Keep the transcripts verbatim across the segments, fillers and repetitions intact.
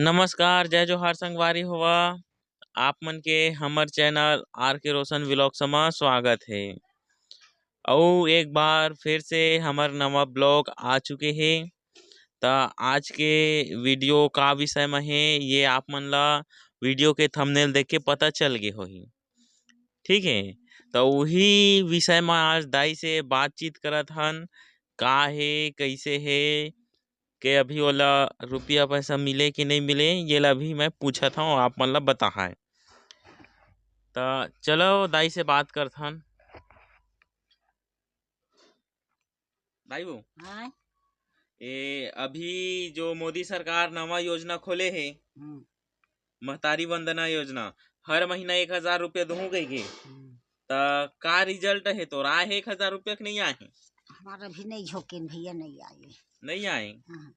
नमस्कार, जय जोहार संगवारी होवा। आप मन के हमर चैनल आर के रोशन व्लॉग्स म स्वागत हे। अउ एक बार फिर से हमर नवा ब्लॉग आ चुके हे। त आज के वीडियो का विषय म हे, ये आप मन ला वीडियो के थंबनेल देख के पता चल गे होही, ठीक हे। त उही विषय म आज दाई से बातचीत करत हन, का हे, कइसे हे, के अभी ओला रुपया पैसा मिले कि नहीं मिले, ये ला अभी मैं पूछत हव, आप मन ला बताहय। त चलो दाई से बात करथन। दाई वो, हाँ। ए, अभी जो मोदी सरकार नवा योजना खोले हे, हम्म। महतारी वंदना योजना, हर महीना एक हजार रुपया दूहूं कहिके। हम्म। त का रिजल्ट हे तोर, आए हे एक हजार रुपया के नहीं आए हे? हमार अभी नहीं झोंकेन भैया, नहीं आए। नहीं आए? हाँ।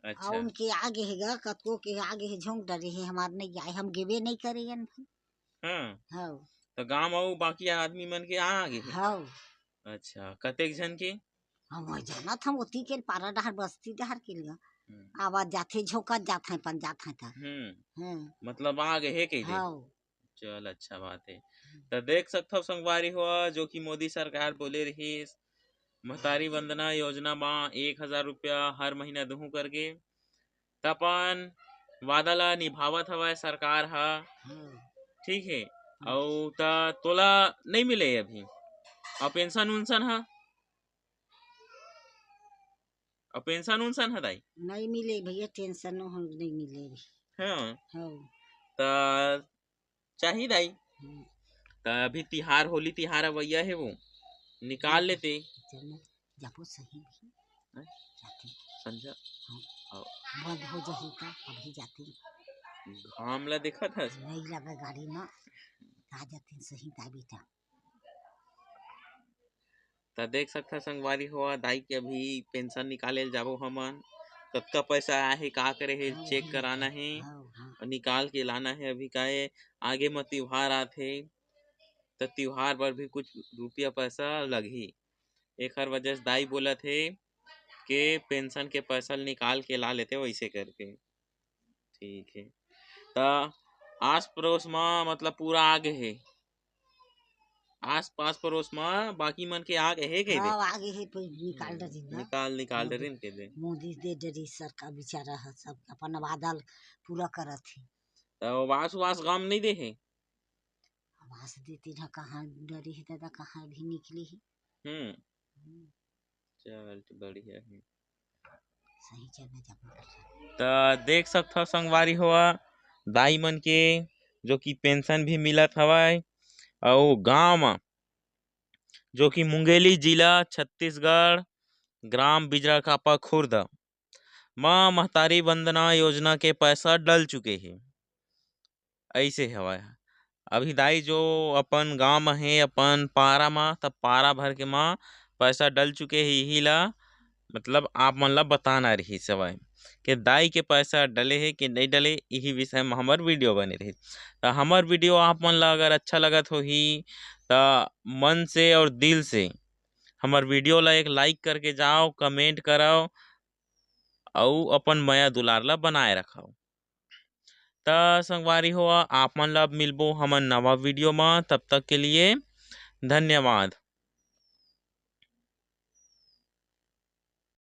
अच्छा। अउ उनके आगे हे गा, कतको के आगे हे, झोंक डरे हे, हमार नहीं आए, हम गेबे नहीं करे अन भाई। हाँ। हव। त गांव अउ बाकी आदमी मन के आ आगे हे? हव। अच्छा, कतेक झन के? हम वही जानत हम, ओती के पारा डहर, बस्ती डहर के लिए हम्म। आवाज जाथे, झोंकत जाथे, अपन जाथे त। हम्म। हम्म। मतलब आगे हे कहि दे? हव। चल, अच्छा बात हे। हम्म। त देख सकथव संगवारी हो, जो कि मोदी सरकार बोले रहिस, महतारी वंदना योजना म एक हजार रुपया हर महीना दूहूं करके, त अपन वादा ला निभावत हवय सरकार ह। हम्म। ठीक हे। हम्म। अउ त तोला नहीं मिले अभी? अउ पेंशन उंशन ह? अउ पेंशन उंशन ह दाई? नहीं मिले भैया, पेंशन हम नहीं मिले अभी। हाँ। हाँ। त चाही दाई। हम्म। त अभी तिहार, होली तिहार अवइया हे, वो निकाल लेते। चल, जाबो सही भी। हैं? जाते। संझा? हाँ। आओ। बंद हो जाही त अभी जाते। घाम ला देखत हस? नहीं लगा गाड़ी म। आ जाते सही दाई बेटा। त देख सकथव संगवारी हो, दाई के अभी पेंशन निकाले ल जाबो हमन। कतका पैसा आहे, का करे हे, हाँ, चेक वही कराना बात। हे हाँ, हाँ। अउ निकाल के लाना हे। अभी का हे, आगे म तिहार आथे, त तिहार बर भी कुछ रुपया पैसा लगही। एखर वजह से दाई बोलत हे के पेंशन के पैसा ल निकाल के ला लेते, वैसे करके। ठीक हे। त आस पड़ोस म मतलब पूरा आगे हे, आस पास पड़ोस म बाकी मन के आगे हे कहि दे? हाँ, आगे हे, कोई निकाल हम्म, डरिन ना। निकाल, निकाल मोदी, डरिन कहि दे। मोदी दे डरी सरकार, बेचारा ह सब अपन वादा ल पूरा करत हे। त आवास उवास गांव नहीं दे हे? आवास देते ना, कहाँ डरे हे दादा, कहाँ भी निकले हे। हम्म। हम्म। चल, बढ़िया हे। सही चल में जमा कर। त देख सकथव संगवारी हो, दाई मन के जो कि पेंशन भी मिलत हवय, अउ गांव म जो कि मुंगेली जिला, छत्तीसगढ़, ग्राम बिजराकापा खुर्द म महतारी वंदना योजना के पैसा डल चुके हे। अइसे हवय। अभी दाई जो अपन गांव म हे, अपन पारा म, त पारा भर के म पैसा डल चुके हे। इही ला, मतलब, आप मन ला बताना रहिस हवय के दाई के पैसा डले हे कि नहीं डले, इही विषय म हमर वीडियो बने रहिस। त हमर वीडियो आप मन ला अगर अच्छा लगत होही, त मन से और दिल से हमर वीडियो ला एक like करके जाओ, comment करव, अउ अपन मया दुलार ला बनाए रखव। त संगवारी हो, आप मन ला अब मिलबो हमन नवा वीडियो म। तब तक के लिए धन्यवाद।